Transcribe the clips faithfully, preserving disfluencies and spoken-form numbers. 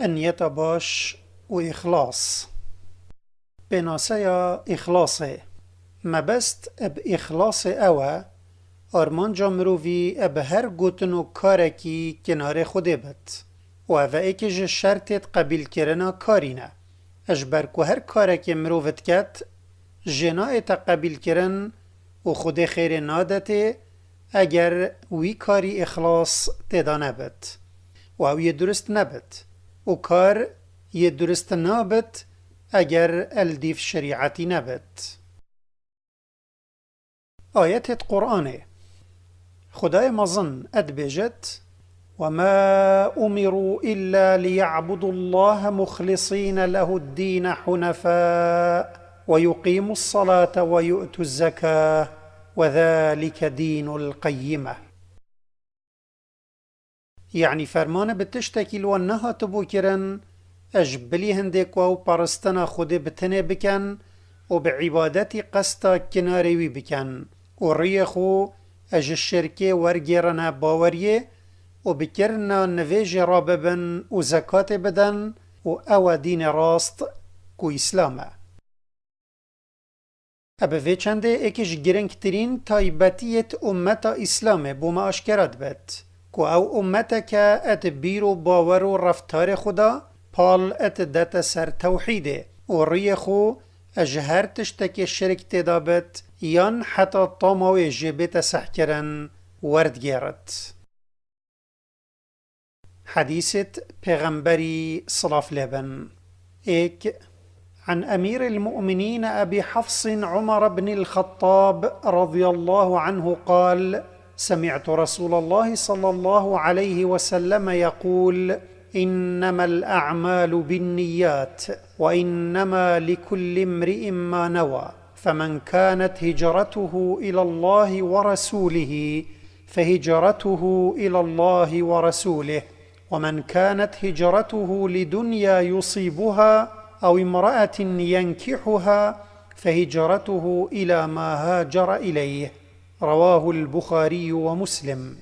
Niyeta baş û îxlas. Pênaseya îxlasê. Mebest bi îxlasê ew e, armanca mirovî bi her gotin û karekî kinarê Xwedê bit. Û ev êkê ji şertêt qebîlkirina karî ne. Ji ber ku her karekê mirov diket, jê naête qebîlkirin û Xwedê xêrê nadetê, eger wî karî îxlas têda nebit û ew yê durist nebit û kar yê durist nabit, eger el dîv şerîetî nebit. Ayetêt Qur'anê. Xwedayê mezin dibêjit: "وما أمروا إلا ليعبدوا الله مخلصين له الدين حنفاء ويقيموا الصلاة ويؤتوا الزكاة وذلك دين القيمة." Yanî fermane bi tiştekî li wan nehatibû kirin, ji bilî hindê ku ew paristina Xwedê bi tenê bikin û bi îbadetî qesta kinarê wî bikin û riyê xwe ji şirkê wergêrine baweriyê û bi kirina nivêjê rabibin û zekatê bidin û ew e dînê rast ku Îslam e. Bi vê çendê êkê ji girîngtirîn taybetiyêt ummeta Îslamê bo me aşkera dibet, ku ew ummeteke et bîr û bawer û reftarê xwe da pal et dete ser tewhîdê û riyê xwe ji her tiştekê şirk têda bit yan heta tama wê jê bête sehkirin werdigêrit. Hedîsêt Pêxemberî silav lê bin. Êk, عن أمير المؤمنين أبي حفص عمر بن الخطاب رضي الله عنه قال: سمعت رسول الله صلى الله عليه وسلم يقول: إنما الأعمال بالنيات، وإنما لكل امرئ ما نوى، فمن كانت هجرته إلى الله ورسوله فهجرته إلى الله ورسوله، ومن كانت هجرته لدنيا يصيبها أو امرأة ينكحها فهجرته إلى ما هاجر إليه. رواه البخاري ومسلم.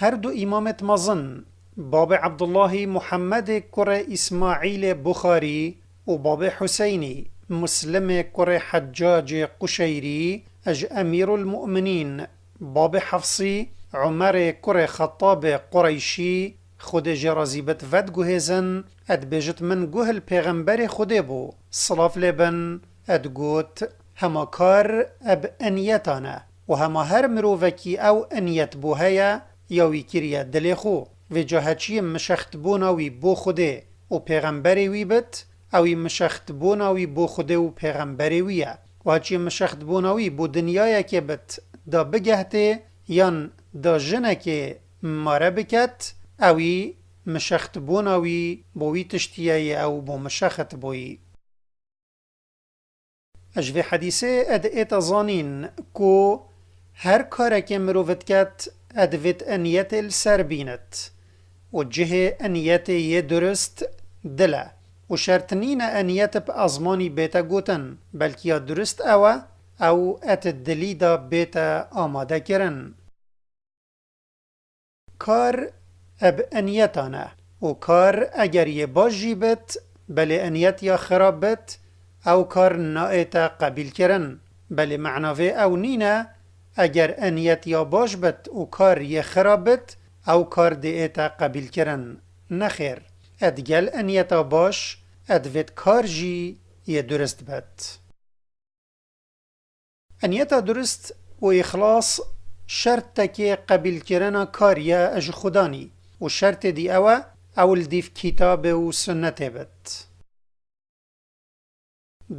Her du îmamêt mezin, babê Ebdullahî Muhemmedê kurê Îsmaîlê Buxarî û babê Huseynî Muslimê kurê Heccacê Quşeyrî, ji Emîrul Mu'minîn babê Hefsî Umerê kurê Xettabê Qureyşî, Xwedê jê razî bit, vediguhêzin, dibêjit: Min guh li Pêxemberê Xwedê bû, silav lê bin, digot: Hema kar bi niyeta ne. Û hema her mirovekî ew niyet bo heye, ya wî kiriye dilê xwe. Vêca heçiyê mişextbûna wî bo Xwedê û pêxemberê wî bit, ew î mişextbûna wî bo Xwedê û pêxemberê wî ye. Û heçiyê mişextbûna wî bo dinyayekê bit, da bigehtê yan da jinekê mare biket, ew î mişextbûna wî bo wî tiştî ye yê ew bo mişext bûyî. Ji vê hedîsê ed ête zanîn ku her karekê mirov diket, ed vêt niyetê li ser bînit û cihê niyetê yê durist dil e û şert nîne niyet bi ezmanî bête gotin, belkî ya durist ew e, ew et dilî de bête amadekirin. Kar bi niyeta ne û kar eger yê baş jî bit, belê niyet ya xirab bit, ew kar naête qebîlkirin. Belê mena vê ew nîne, eger niyet ya baş bit û kar yê xirab bit, ew kar dê ête qebîlkirin. Nexêr, digel niyeta baş, divêt kar jî yê durist bit. Niyeta durist û îxlas şertekê qebîlkirina karî ye ji Xudanî û şertê dî ew e, ew li dîv kitabê û sunnetê bit.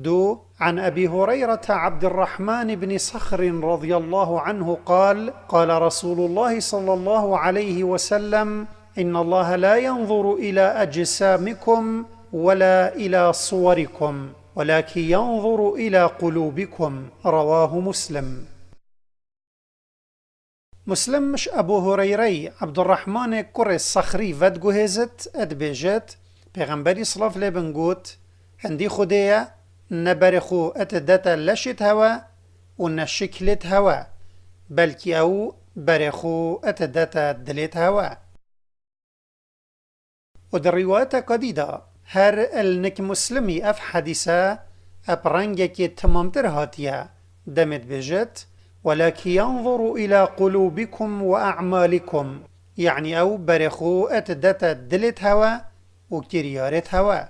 Du, عن أبي هريرة عبد الرحمن بن صخر رضي الله عنه قال: قال رسول الله صلى الله عليه وسلم: إن الله لا ينظر إلى أجسامكم ولا إلى صوركم ولكن ينظر إلى قلوبكم. رواه مسلم. Muslim ji Ebû Hureyrey Ebdurrahmanê kurê Sexrî vediguhêzit, dibêjit: Pêxemberî silav lê bin got: Hindî Xwedê ye, ne berê xwe didete leşêt hewe û ne şiklêt hewe, belkî ew berê xwe didete dilêt hewe. Û di rîwayeteka dî de, her li nik Muslimî ev hedîse eb rengekê timamtir hatiye, demê dibêjit, "Welakî yanzuru îla qulûbikum we e'malîkum", yanî ew berê xwe didete dilêt hewe û kiryarêt hewe.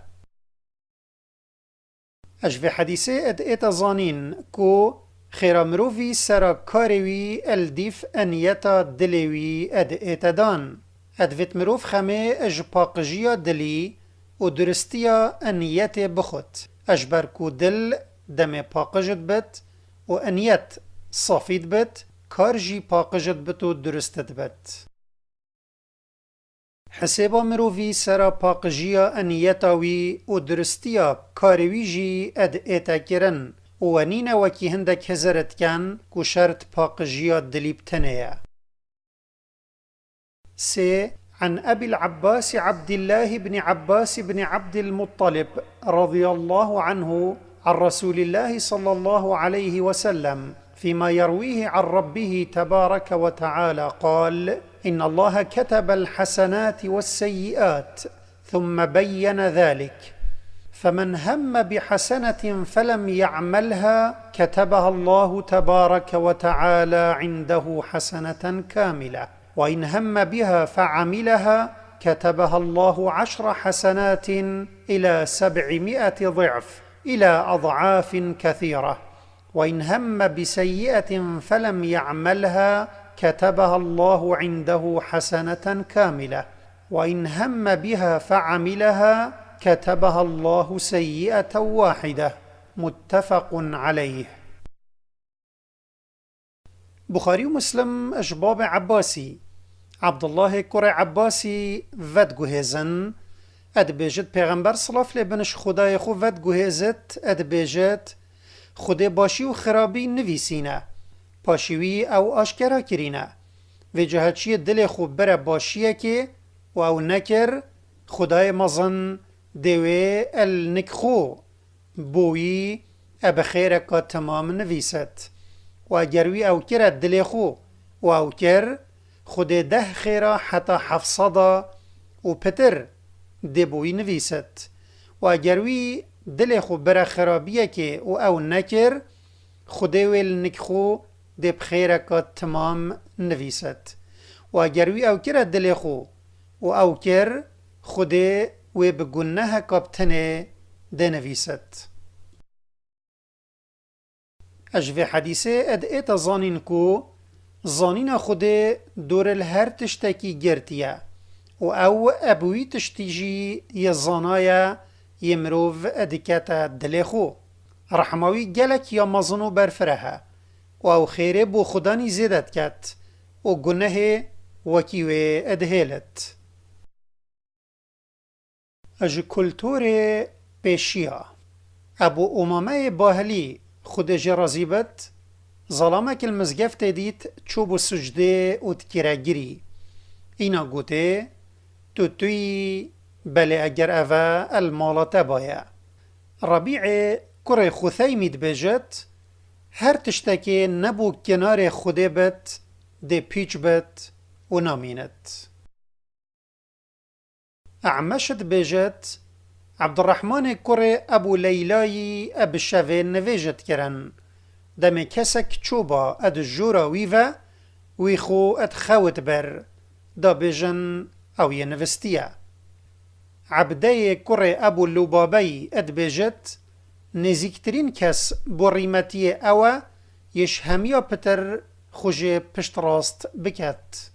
Ji vê hedîsê ed ête zanîn ku xêra mirovî sera karê wî el dîf e niyeta dilê wî ed ête dan. Ed vêt mirov xemê ji paqijiya dilî û duristiya e niyetê bixwit. Ji ber ku dil demê paqij dibit û e niyet safî dibit, kar jî paqij dibit û durist dibit. Hisêba mirovî sera paqijiya e niyeta wî û duristiya karê wî jî ed ête kirin û we nîne wekî hindek hizir diken ku şert paqijiya dilî bi tenê ye. Sê, عن أبي العباس عبد الله بن عباس بن عبد المطلب رضي الله عنه عن رسول الله صلى الله عليه وسلم فيما يرويه عن ربه تبارك وتعالى قال: إن الله كتب الحسنات والسيئات، ثم بين ذلك، فمن هم بحسنة فلم يعملها كتبها الله تبارك وتعالى عنده حسنة كاملة، وإن هم بها فعملها كتبها الله عشر حسنات إلى سبعمائة ضعف، إلى أضعاف كثيرة. وإن هم بسيئة فلم يعملها كتبها الله عنده حسنة كاملة، وإن هم بها فعملها كتبها الله سيئة واحدة. متفق عليه. Buxarî û Muslim ji babê Ebbasî, Ebdullahê kurê Ebbasî, vediguhêzin, e dibêjit, Pêxember, silav lê bin, ji Xwedayê xwe vediguhêzit, e dibêjit, Xwedê başî û xirabî nivîsîne, paşî wî ew aşkera kirîne. Vêca heçiyê dilê xwe bire başiyekê û ew nekir, Xwedayê mezin dê wê el nik xwe bo wî e bi xêreka timam nivîsit. Û eger wî ew kire dilê xwe û ew kir, Xwedê deh xêra heta heft seda û pitir dê bo wî nivîsit. Û eger wî dilê xwe bire xirabiyekê û ew nekir, Xwedê wê li nik xwe dê bi xêreka timam nivîsit. Û eger wî ew kire dilê xwe û ew kir, Xwedê wê bi guneheka bi tenê dê nivîsit. Ji vê hedîsê ed ête zanîn ku zanîna Xwedê dûr li her tiştekî girtî ye û ew eb wî tiştî jî yê zana ye, yê mirov dikete dilê xwe. Rehma wî gelek ya mezin û berfireh e û ew xêrê bo Xudanî zêde diket û gunehê wekî wê dihêlit. Ji kulturê pêşiya. Ebû Umameyê Bahilî, Xwedê jê razî bit, zalamek li mizgeftê dît, çûbû sucdê û dikire girî. Îna gotê, Tu tuyî, belê eger ev e, el mala te baye. Rebî'ê kurê Xutheymî dibêjit, Her tiştekê nebû kinarê Xwedê bit, dê pîç bit û namînit. E'meş dibêjit, Ebdurrehmanê kurê Ebû Leylayî e bi şevê nivêj dikirin. Demê kesek çûba e di jora wî ve, wî xwe e dixewit ber, da bêjin ew yê nivistiye. Ebdeyê kurê Ebû Lubabeyî e dibêjit, Nêzîktirîn kes bo rîmetiyê ew e, yê ji hemiya pitir xwe jê piştrast biket.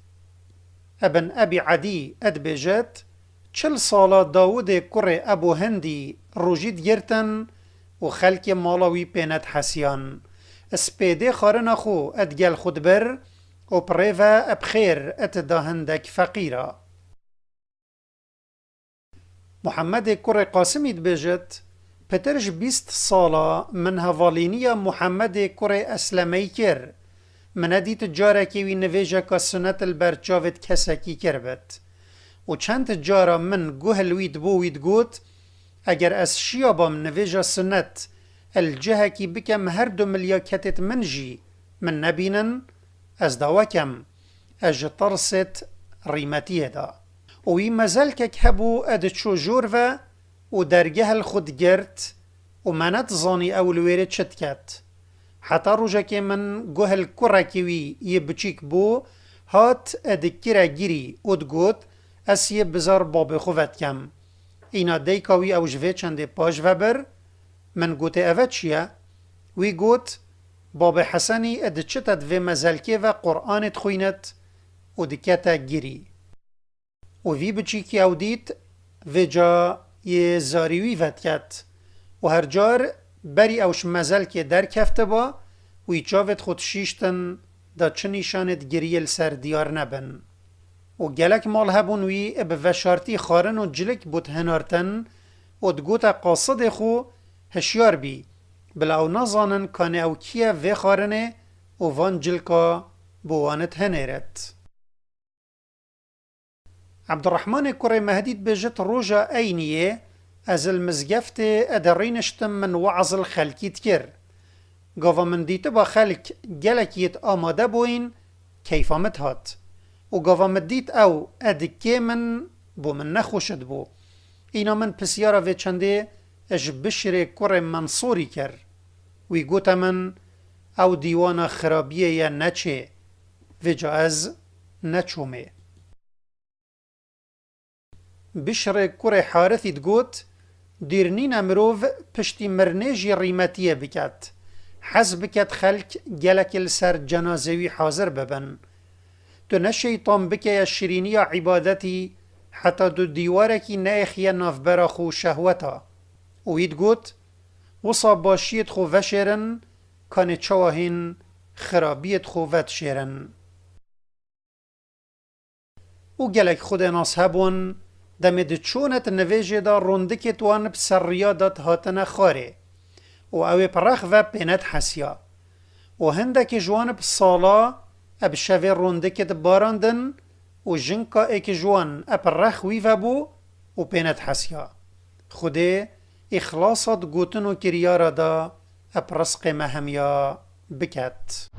Ibn Ebî Edî e dibêjit, Çil sala Dawudê kurê Ebû Hindî rojî digirtin û xelkê mala wî pê nedihesiyan. Spêdê xwarina xwe e digel xwe dibir û pirê ve e bi xêr e dida hindek feqîra. Muhemmedê kurê Qasimî dibêjit, Pitir ji bîst sala min hevalîniya Muhemmedê kurê Eslemeyî kir. Min nedît carekê wî nivêjeka sunet li ber çavêt kesekî kiribit. Û çend cara min guh li wî dibû, wî digot, Eger ez şiyabam nivêja sunet li cihekî bikem, her du milyaketêt min jî min nebînin, ez dawa kem. Ez ji tirsêt rîmetiyê de. Û wî mezelkek hebû, e diçû jor ve û dergeh li xwe digirt û me nedizanî ew li wêrê çi diket. Heta rojekê min guh li kurekî wî yê biçîk bû, hat e dikire girî û digot, ez yê bizar babê xwe vedikem. Îna dayika wî ew ji vê çendê paş ve bir, min gotê, eve çi ye? Wî got, babê Hesenî e diçite di vê mezelkê ve Quranê dixwînit û dikete girî. Û vî biçîkî ew dît, vêca yê zarî wî vediket. Û her car berî ew ji mezelkê derkeftiba, wî çavêt xwe dişîştin, da çi nîşanêt giriyê li ser diyar nebin. Û gelek mal hebûn wî bi veşartî xarin û cilik bût hinartin û digote qasidê xwe, hişyar bî, bila ew nazanin kanê ew kî ye vê xarinê û van cilka bo wan dihinêret. Ebdirehmanê kurê Mehdî dibêjit, roja eyniyê ez li mizgeftê e de rîniştim, min weaz li xelkî dikir. Gava min dîtiba xelk gelek yêt amade bûyîn, keyfa min dihat. Û gava min dît ew e dikê min, bo min nexweş dibû. Îna min pisyara vê çendê ji Bişrê kurê Mensorî kir. Wî gote min, ew dîwana xirabiyê ye neçê. Vêca ez neçûmê. Bişrê kurê Harithî digot, dîr nîne mirov piştî mirinê jî rîmetiyê biket. Hez biket xelk gelekê li ser cenazê wî hazir bibin. Tu ne şeytan bikeye şirîniya îbadetî, heta tu dîwarekî neêxiye navbera xwe û şehweta. Û wî digot, wisa başiyêt xwe veşêrin, kanê çawa hîn xirabiyêt xwe vedişêrin. Û gelek xwedênas hebûn, demê diçûne di nivêjê de rondikêt wan bi ser riya de dihatine xwarê. Û ew ê bi rex ve pê nedihesiya. Û hindekê ji wan bi sala e bi şevê rondikê dibarandin û jinka êk ji wan e bi rex wî vebû û pê nedihesiya. Xwedê îxlasa di gotin û kiryara de e bi rizqê me hemiya biket.